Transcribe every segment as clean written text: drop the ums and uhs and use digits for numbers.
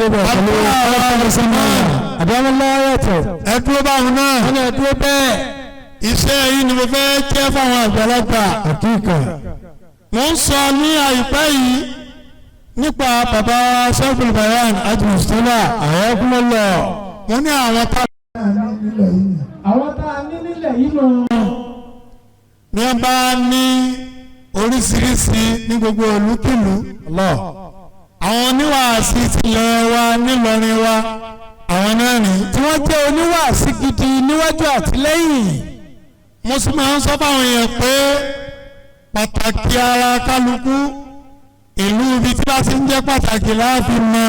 débẹ̀ pẹ̀lú 5,000 naira. Àdámọ́lá yàtọ̀. Ẹ dúró báwọn náà. Wọ́n ní ẹ dúró bẹ́ẹ̀. Iṣẹ́ yìí ni mo fẹ́ jẹ́ fáwọn àgbàlagbà. Àkíkà. Mo ń sọ ní àìpẹ́ yìí nípa bàbá Sẹ́fúlù Bayan Ajimustila. Àyàkúmọ̀lọ̀. Mo ní àwọn tá Àwọn tá a ní nílẹ̀ yìí nù. ní wọ́n bá ní oríṣiríṣi ní gbogbo ìlúkìlú. Allah. Àwọn oníwàásí tilẹ̀ wa nílọrin wa, àwọn náà ní. Tí wọ́n jẹ́ oníwàásí gidi níwájú àti lẹ́yìn. Mo sì máa ń sọ fáwọn èèyàn pé pàtàkì ara kálukú, ìlú ibi tí bá ti ń jẹ́ pàtàkì láàfin mọ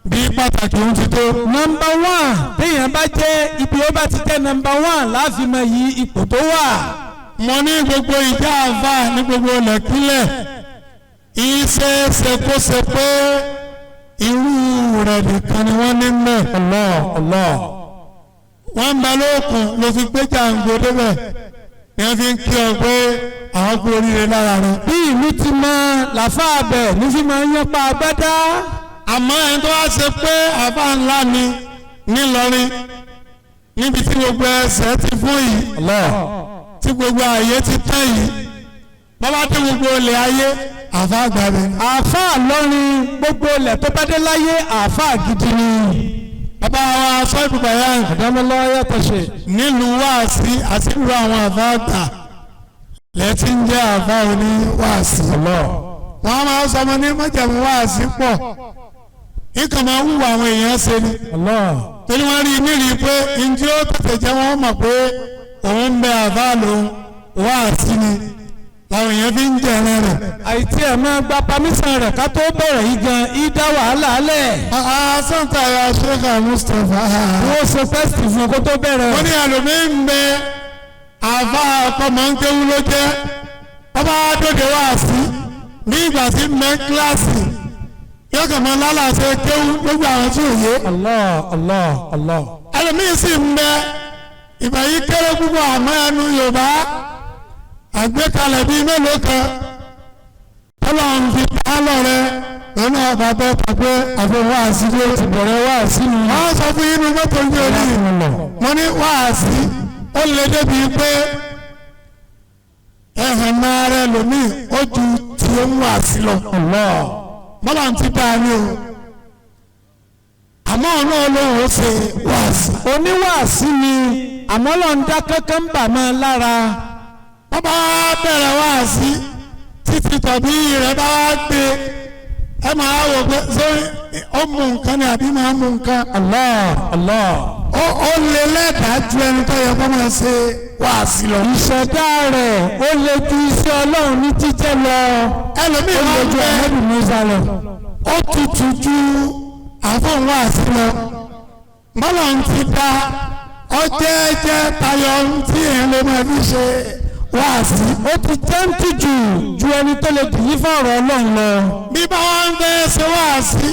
bí pàtàkì ń ti tó. Number one téèyàn bá jẹ́, ibi ó bá ti jẹ́ number one láàfin mọ yìí ipò tó wà. Mo ní gbogbo ìjà àfà ní gbogbo ilẹ̀kílẹ̀, iṣẹ́ ṣe kó ṣe pé irú rẹ̀ nìkan ni wọ́n ní mẹ́. Allah Allah. Wọ́n ń bẹ lóòkùn ló fi gbé jàǹgó débẹ̀ ni wọ́n fi ń kí ọ pé àwọn kú oríire lára rẹ̀. Bí ìlú ti mọ làfà abẹ ní fi máa ń yánpa agbádá. Àmọ́ ẹni tó wá ṣe pé àfà ńlá ni nílọrin, níbi tí gbogbo ẹsẹ̀ ti fún yìí, Allah. tí gbogbo ààyè ti tán yìí, bọ́bá tí gbogbo ilẹ̀ ayé, àfà àgbà rẹ̀ ni. Àáfà lọ́rin, gbogbo ilẹ̀ tó bá dé láyé, àáfà gidi ni. Bàbá wa Sọ́ìbù Bayan Àdámọ́lá yàtọ̀ ṣe. nílùú wáàsí àti ìlú àwọn àfà àgbà lẹ́tí ń jẹ́ àfà òní wáàsí. Allah. Wọ́n á máa sọ ọmọ ní májàmú wáàsí pọ̀, nǹkan máa wúwo àwọn èèyàn ṣe ni. Allah. Torí wọ́n rí nírìí pé njẹ́ ó tètè jẹ́ wọ́n mọ̀ pé òun ń bẹ àfà lòun wáàsí ni làwọn èèyàn fi ń jẹ̀rẹ̀ rẹ̀. Àìtí ẹ̀ máa gba pamísàn rẹ̀ ká tó bẹ̀rẹ̀ yìí gan ìdá wàhálà lẹ̀. Àṣàǹtà ya Sheikh Mustapha. Wọ́n ṣe fẹ́sì fún kó tó bẹ̀rẹ̀. Wọ́n ní ẹlòmíín ń bẹ, àfa ọkọ máa ń kéwú ló jẹ́, ọba dòde wá sí ní ìgbà tí ń bẹ kíláàsì, yóò kàn máa lálàsẹ kéwú lójú àwọn tí ò yé. Allah Allah Allah. Ẹlòmíín sì ń bẹ, ìgbà yìí kéré púpọ̀, àmọ́ ẹnu Yorùbá àgbékalẹ̀ bíi mélòó kan tọ́lọ́run fi ta lọ́rẹ́ lọ́nà ọba bẹ́ẹ̀ tàbí àfihàn wáàsí ló Ti bẹ̀rẹ̀ wáàsí ni. Wọ́n sọ fún inú mọ́tò ní orí. Mo ní wáàsí ó lè débi pé ẹ̀hìn máa rẹ lómi ó ju tí ó ń wáàsí lọ. Allah. Bọ́lá ń ti dá a ní o, àmọ́ ọ̀nà Ọlọ́run ó ṣe wáàsí. Oníwàásí ni, àmọ́ lọ́n dá kankan bà máa lára. Wọ́n bá bẹ̀rẹ̀ wáàsí títí tọ̀bí rẹ̀ bá wá gbé, ẹ máa wò pé ṣé ó mú nǹkan ni àbí máa mú nǹkan. Allah Allah. Ó lè lẹ́dàá ju ẹni tó yẹ kó máa ṣe wáàsí lọ. Ìṣẹ̀dá rẹ̀ ó lè ju iṣẹ́ Ọlọ́run ní jíjẹ́ lọ. Ẹlòmíì Ó máa lè ń ju bẹ Ànábì Mùsá lọ. Ó tutù ju àfọ̀n wáàsí lọ. Bọ́lá ń ti da ọjẹ́jẹ́ tayọ ohun tí èèyàn lè máa fi ṣe wáàsí. Ó ti jẹ́ǹtì jù ju ẹni tó lè dì í fún ọ̀rọ̀ Ọlọ́run lọ. Bí bá wọn ń fẹ́ ṣe wáàsí,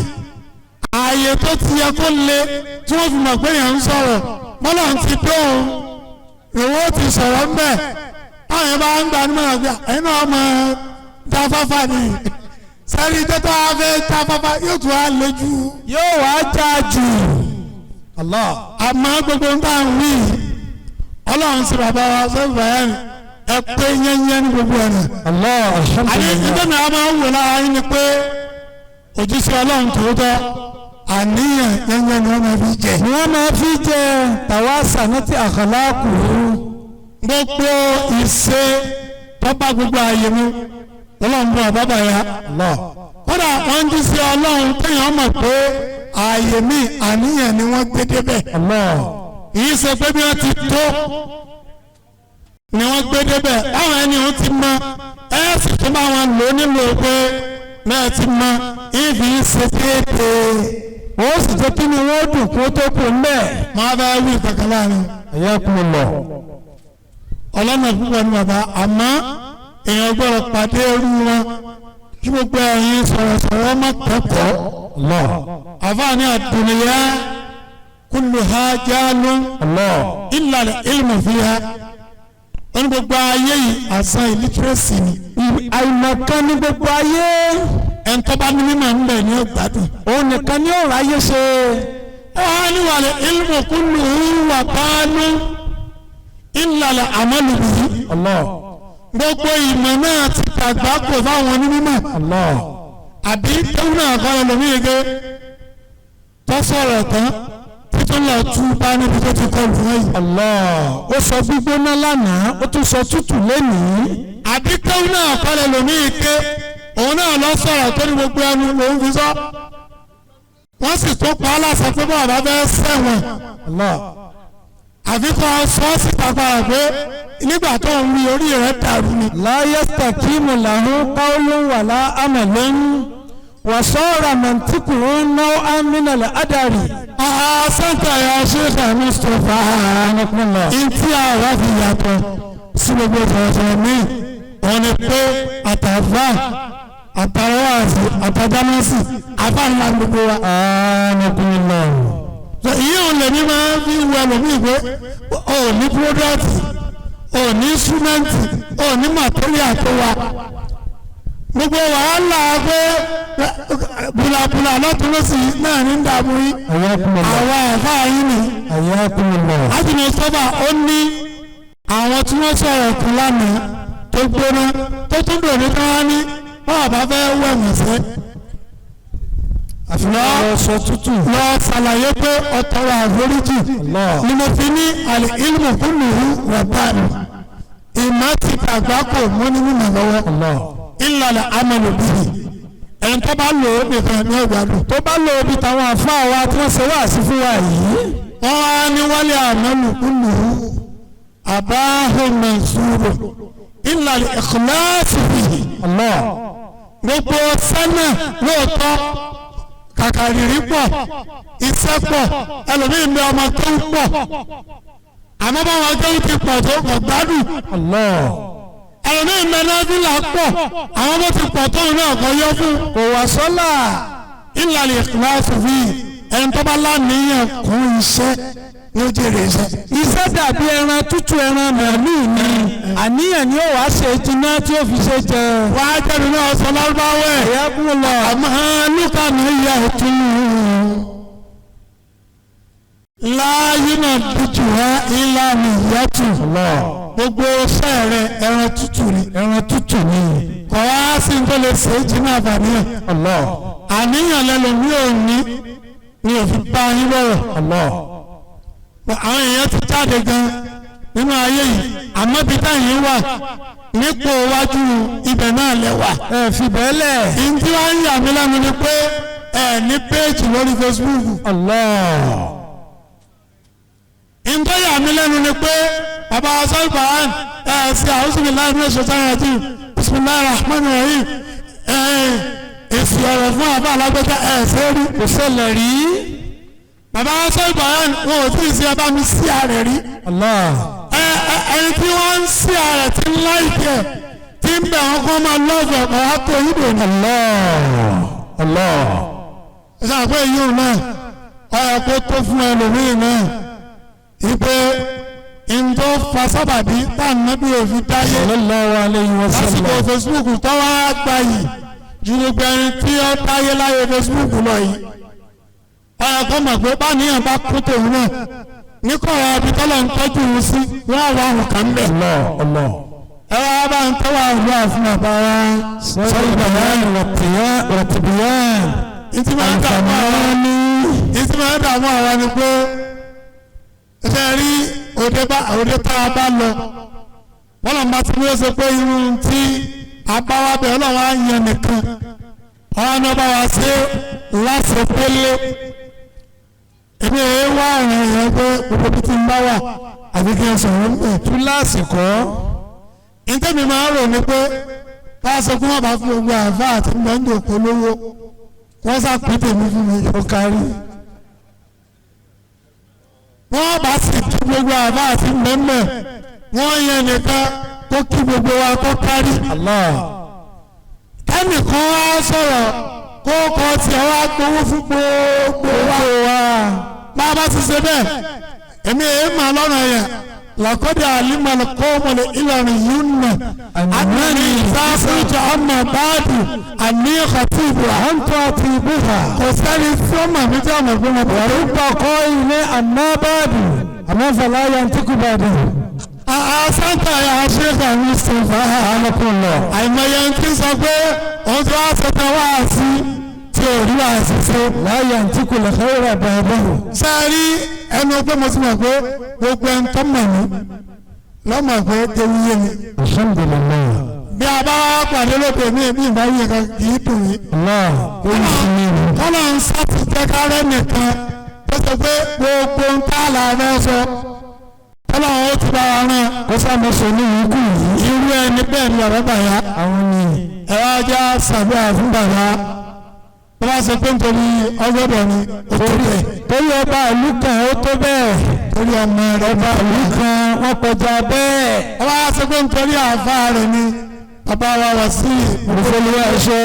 ààyè tó ti yẹ kó le tí wọ́n fi mọ̀ pé èèyàn ń sọ̀rọ̀, bọ́lá ń ti dóhùn ìwọ ti sọ̀rọ̀ ń bẹ̀, táwọn yẹn bá ń gba nímọ̀ àgbà, ẹ̀yin náà mọ̀ jáfáfá ni sẹ́ni tó tó wá fẹ́ jáfáfá yóò tún wá le jù. Yóò wá já jù. Allah. Àmọ́ gbogbo ń bá ń wí yìí, Ọlọ́run sí bàbá wa sọ́ọ́ bàyá mi, ẹ pé yẹ́nyẹ́ ní gbogbo ọ̀nà. Allah. Àní Alhamdulillah. ìdí mi a máa ń wò lára yín ni pé òjíṣẹ́ Ọlọ́run tòótọ́, àníyàn yẹ́nyẹ́ ni wọ́n máa fi jẹ. Ni wọ́n máa fi jẹ tàwa sànátì àkàlákù. Gbogbo ìṣe tó bá gbogbo ààyè mu Ọlọ́run bọ̀ bàbá ya. Allah. Kódà wọ́n ń jíṣẹ́ Ọlọ́run téèyàn mọ̀ pé ààyè mi àníyàn ni wọ́n gbé débẹ̀. Allah. Kì í ṣe pé bí wọ́n ti tó ni wọ́n gbé débẹ̀, báwọn ẹni wọ́n ti mọ ẹ sì tún bá wọn lò nílò pé bẹ́ẹ̀ ti mọ ìfi ṣe déédéé. Ó sì jẹ́ kí ni wọ́n dùn kó tó kù mbẹ́. Máa bá wí kankan láàrin. Ayakumullah. Ọlọ́nà púpọ̀ ní bàbá, àmọ́ èèyàn gbọ́dọ̀ pàdé irú wọn kí gbogbo ẹ̀yin sọ̀rọ̀sọ̀rọ̀ má kẹ́kọ̀ọ́. Allah. Àfáàní àdùnìyá kulluha jálún Allah. illa al-ilmu fiha. Wọ́n ní gbogbo ayé yìí àṣà illiteracy ni. Àìmọ̀kan ní gbogbo ayé. Ẹni tó bá ní mímọ̀ ń bẹ̀ ní ọgbàdùn. Òun nìkan ni ó ráyé ṣe. Ó wá ní wàlẹ̀ ilmu kulluhu wà bánú illa al-amalu bihi. Allah. Gbogbo ìmọ̀ náà ti dàgbà kò fáwọn onímọ̀. Allah. Àbí tẹ́wọ́n náà kọ́ ẹlòmíì gé tó sọ̀rọ̀ tán títún lọ tú bá níbi tó ti kọlù wọ́n yìí. Allah. Ó sọ gbígbóná lánàá, ó tún sọ tútù lénìí. Àbí tẹ́wọ́n náà kọ́ ẹlòmíì gé òun náà lọ sọ̀rọ̀ tó ní gbogbo ẹnu lòún fi sọ. Wọ́n sì tó pa á láṣẹ pé bọ́ọ̀ bá fẹ́ sẹ̀wọ̀n. Allah. Àfi kọ́ sọ síta padà pé nígbà tó ń wí orí rẹ̀ dàrú ni. La yastakimu lahu qawlun wala amalun wa sara mantiquhu naw'an min al-adari. Santa ya Sheikh Mustapha. Ntí àwa fi yàtọ̀ sí gbogbo sọ̀rọ̀sọ̀rọ̀ míì, wọ́n ní pé àtàfà àtàwọ̀sì àtàdámọ́sì àfà ńlá gbogbo wa. Ìyí òun lèmi máa ń fi wọ ẹlòmíì pé o ò ní púródọ́tì, o ò ní súmẹ́ǹtì, o ò ní màtíríà tó wa. Gbogbo wàhálà pé bùlàbùlà lọ́tún lọ́sì náà ní dààmú yín. Àwa ẹ̀fà yín ni. Ájùmọ̀ sọ́bà ó ní àwọn tí wọ́n sọ̀rọ̀ kù lánàá tó gbóná tó tún dò ní káwá ní báwa bá fẹ́ wẹ̀wọ̀n sẹ́. Lọ sọ tútù. Lọ ṣàlàyé pé ọ̀tọ̀rọ̀ àforíjì ni mo fi ní àlè ilmu kulluhu rabbani. Ìmọ̀ ti dàgbà kò mú ní mímọ̀ lọ́wọ́. Ìlànà amalu bihi. Ẹni tó bá lò ó nìkan ní ọgbàdùn. Tó bá lò ó bí tàwọn àfáà wa tí wọ́n ṣe wáàsí fún wa yìí. Wọ́n á ní wálé amalu kulluhu abahu mansuru ìlànà ikhlasu bihi. Gbogbo sẹ́nà lóòótọ́ kàkàrìrì pọ̀, iṣẹ́ pọ̀, ẹlòmíì ń bẹ ọmọ tó ń pọ̀, àmọ́ báwọn tó ń ti pọ̀ tó kọ̀ gbádùn. Ẹlòmíì ń bẹ náfìlà pọ̀, àwọn bó ti pọ̀ tó náà kọ̀ yọ fún. Kò wá sọ́là. Ìlànà ìkíláàsì fi ẹni tó bá láníyàn kún iṣẹ́ ló jèrè iṣẹ́. Iṣẹ́ dàbí ẹran tútù, ẹran màálù ni. Àníyàn ni ó wàá ṣe jiná tí ó fi ṣe jẹ. Wàá jẹ́nu náà sọ lárúbáwẹ̀. Ẹ̀yà kún lọ. Àmọ́ lúkà ní ìyá òtún. Láàyè náà dúdú ha ìlànà ìyàtù. Gbogbo iṣẹ́ rẹ̀ ẹran tútù ni. Ẹran tútù ni. Kọ̀ wá sí ní tó lè ṣe é jiná àbàníyàn. Àníyàn lẹ́nu mi ò ní ni òfin bá yín lọ́rọ̀. Àwọn èèyàn ti jáde gan nínú ayé yìí, àmọ́ bí táyìn wà nípò iwájú ibẹ̀ náà lẹ́wà. Ẹ fi bẹ́ẹ̀ lẹ̀. Ìdí wa ń yà mí lẹ́nu ni pé ẹ ní péèjì lórí Facebook. Ìdí yà mí lẹ́nu ni pé bàbá sọ́yìn bàán ẹ ṣe àwùjọ láì ní oṣù sáyẹn àti bisimilahi rahman rahim ẹ èsì ọ̀rọ̀ fún àbá alágbèjà ẹ ṣe rí. Kò ṣẹlẹ̀ rí. Bàbá sọ́yìn bàán wọn ò tí ì ṣe ẹ bá mi sí ààrẹ rí. Ẹni tí wọ́n ń sí ààrẹ tí ń láìpẹ́ tí ń bẹ̀ wọ́n kó máa lọ́ọ̀fẹ̀ kọ́ wá tó yíbò ní. Ẹ sọ pé yóò náà ọ̀rọ̀ kó tó fún ẹlòmíì náà ìpè ǹjọ́ fa sábàbí táwọn òfin dáyé lásìkò Facebook tó wá gbà yìí ju gbogbo ẹni tí ó dáyé láyé Facebook lọ yìí. Ọ̀rọ̀ kó mọ̀ pé báníyàn bá kú tòun náà níkọ̀rọ̀ ibi tọ́lọ̀ ń tọ́jú òun sí wọ́n wà òun kàn bẹ̀. Ẹ wá bá ń tọ́wọ́ àlọ́ àfún bàbá wa Sọ́yìn bàbá rọ̀tìbíyàn. Ìtì máa ń dààmú àwa ìtì máa ń dààmú àwa ni pé ṣe rí òde tá a bá lọ wọ́n lọ́n bá ti ní ó ṣe pé irun tí a bá wá bẹ̀ ọlọ́run á yan nìkan ọ̀hún ni ó bá wa ṣe láṣẹ pélé. Èmi ò wá ọ̀ràn yẹn pé gbogbo bí ti ń bá wà àbí kí n sọ̀rọ̀ ń bẹ̀. Túláàsì kọ́. Ntẹ́mi máa ń rò ní pé bá a sọ fún wọn bá fún gbogbo àfa àti mẹ́ńdò polówó wọ́n sá pín tèmi fún mi. Ó kárí. Wọ́n bá sì kí gbogbo àfa àti mẹ́mẹ́ wọ́n yẹn nìkan kó kí gbogbo wa kó kárí. Kẹ́nìkan wá sọ̀rọ̀ kó kọ́ tiẹ̀ wá gbowó fún gbogbo wa. Bá a bá ti ṣe bẹ́ẹ̀ èmi èé mà lọ́rùn yẹn Laqad alima al-qawmu al-ilaniyunna annani idha amma ba'du anni khatibuha anta atibuha. Kò sẹ́ni tí ó mọ̀ mí tí a mọ̀ pé mo bọ̀. Warubba qa'ilin amma ba'du amma fala yantiqu ba'du. Santa ya Sheikh Mustapha Anakunlọ. Àìmọye ń tí sọ pé òun ti wá sọ̀tàn wá sí tí ò rí wá sí ṣe. La yantiqu al-khayra ba'dahu. Sáré ẹnu pé mo ti mọ̀ pé gbogbo ẹni tó mọ̀ mí lọ́mọ̀ pé ewu yé mi. Alhamdulillah. Bí a bá wá pàdé lóde mi bí ìbá yìí kan kì í dùn mí. Allah. Ó ń sinmi mi. Kọ́lá ń sáti jẹ́ kárẹ́ nìkan tó sọ pé gbogbo ń tá làárẹ̀ sọ. Kọ́lá ó ti bá wa rán. Kó sáà sọ ní ìkú yìí. Irú ẹni bẹ́ẹ̀ ni ọ̀rọ̀ bàyá. Àwọn ni. Ẹ wá já sàdúrà fún bàbá. Tó bá ṣe pé nítorí ọgbọ́dọ̀ ni ó tó bẹ́ẹ̀. Torí ọba ìlú kan ó tó bẹ́ẹ̀. Torí ọmọ rẹ̀ Ọba ìlú kan wọ́n kọjá bẹ́ẹ̀. Ó bá ṣe pé nítorí àáfà rẹ̀ ni bàbá wa wá sí Olùfọlùwà ẹ̀ṣọ́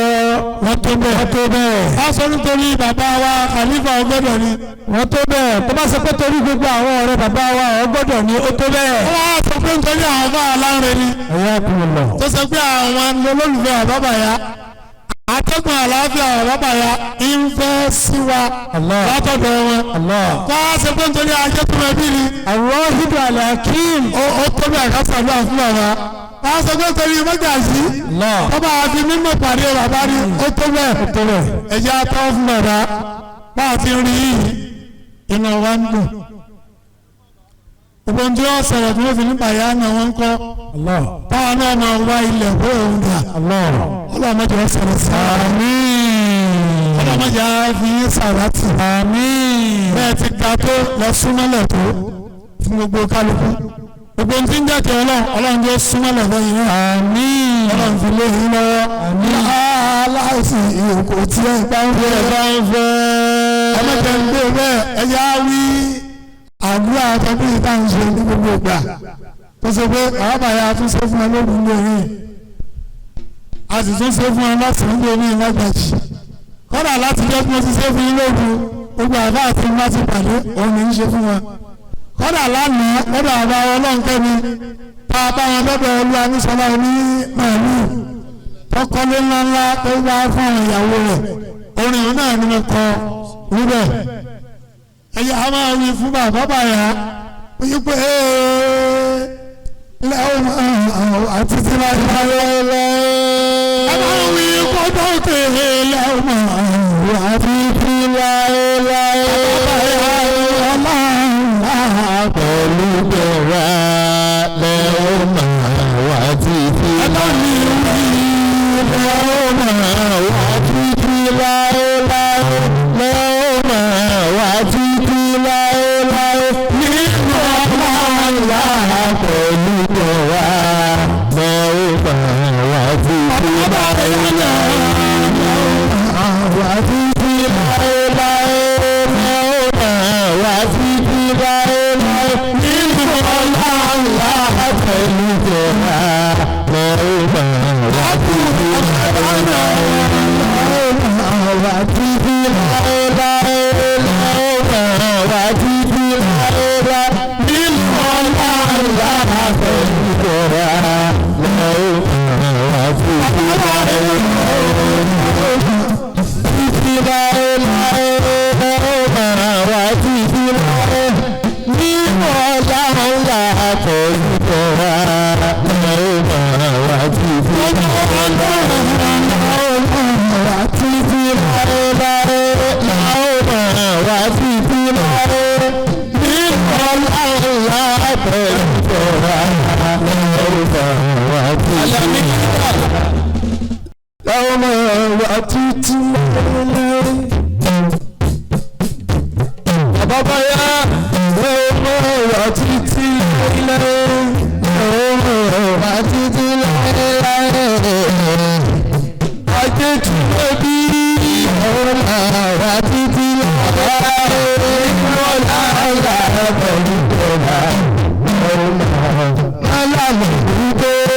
wọ́n tó bẹ́ẹ̀. wọ́n tó bẹ́ẹ̀. Wọ́n sọ nítorí bàbá wa Khalifa ọgbọ́dọ̀ ni. Wọ́n tó bẹ́ẹ̀. Tó bá ṣe pé torí gbogbo àwọn ọ̀rẹ́ bàbá wa ọgbọ́dọ̀ ni ó tó bẹ́ẹ̀. Ó wá sọ pé nítorí àáfà aláǹrẹ̀ ni. Ẹ̀yà kùn lọ. Tó ṣe pé àwọn olólùfẹ́ bàbá ya atẹ́gùn àlàáfíà bàbá ya ń fẹ́ sí wa Allah. látọ̀dọ̀ wọn. Allah. Tó wá ṣe pé nítorí ajé tó máa bí ni. Ar-Rahidu Al-Hakim. Ó tó bí àkásàdúrà fún bàbá. Wọ́n sọ pé nítorí mọ́gàjí. Allah. Tó bá fi mímọ̀ pàdé bàbá ni ó tó bẹ́ẹ̀. Ó tó bẹ́ẹ̀. Ẹ̀jẹ̀ atọ́ fún bàbá. Bá a ti rí yìí, inú wa ń dùn. Gbogbo tí wọ́n sọ̀rọ̀ tí wọ́n fi ní bàyá náà wọ́n ń kọ́. Allah. Táwọn náà máa wá ilẹ̀ pé òun dà. Allah. Ọlọ́mọdé wọ́n sọ̀rọ̀ sí i. Àmín. Ọlọ́mọdé á fi yín sàrátì. Àmín. Bẹ́ẹ̀ ti ga tó lọ súnmọ́lẹ̀ tó fún gbogbo kálukú. Gbogbo tí ń jẹ́ kí Ọlọ́run Ọlọ́run jẹ́ súnmọ́lẹ̀ lẹ́yìn náà. Àmín. Ọlọ́run fi lé yín lọ́wọ́. Àmín. Aláìsí ìyókù tí ẹ bá ń fẹ́. Ẹ bá ń fẹ́. Ẹ má jẹ́ ń gbé bẹ́ẹ̀ ẹ yá wí àdúrà tọ́bí ìta ń ṣe ní gbogbo ìgbà. Tó ṣe pé àwọn bàyà tún ṣe fún ẹ lóògùn lórí. A sì tún ṣe fún ẹ láti ń lórí lágbàjì. Kọ́dà láti jẹ́ kí wọ́n ti ṣe fún yín lóògùn gbogbo àbá àti ńlá ti pàdé òun ní í ṣe fún wọn. Kọ́dà lánàá kọ́dà àbá ọlọ́nkẹ́mi tá a bá wọn lọ́dọ̀ olúwa ní sọlá ní màálù tọkọlé ńláńlá tó wá fún àwọn ìyàwó rẹ̀ orin òun náà ni mo kọ níbẹ̀. Ẹ̀yà a máa wí fún bàbá bàyà wípé lẹ́wọ̀n àti tí wọ́n ti wáyé ẹ máa wí kọ́dọ̀ òkè lẹ́wọ̀n àti tí wáyé ọlọ́run pẹ̀lú bẹ̀rẹ̀ lẹ́wọ̀n wá títí ẹ bá mi wí lẹ́wọ̀n wá títí láéláé lẹ́wọ̀n wá títí láéláé nínú ọlọ́lá pẹ̀lú bẹ̀rẹ̀ lẹ́wọ̀n wá títí láéláé wá títí láéláé lẹ́wọ̀n wá títí láéláé nínú ọlọ́lá pẹ̀lú bẹ̀rẹ̀ lẹ́wọ̀n wá títí láéláé wá títí láéláé lẹ́wọ̀n wá títí láéláé nínú ọlọ́lá pẹ̀lú bẹ̀rẹ̀ lẹ́wọ̀n wá títí láéláé. Títí láéláé lẹ́wọ̀n wá títí láéláé nínú ọlọ́lá pẹ̀lú bẹ̀rẹ̀ lẹ́wọ̀n wá títí láéláé. Títí láéláé lẹ́wọ̀n wá títí láéláé nínú ọlọ́lá pẹ̀lú bẹ̀rẹ̀ lẹ́wọ̀n wá títí láéláé. Lẹ́wọ̀n wá títí láéláé. Bàbá báyà lẹ́wọ̀n wá títí láéláé. Lẹ́wọ̀n wá títí láéláé. Ajé tí ó bí lẹ́wọ̀n wá títí láéláé. Ọlọ́lá pẹ̀lú bẹ̀rẹ̀ lẹ́wọ̀n ọlọ́lá pẹ̀lú bẹ̀rẹ̀.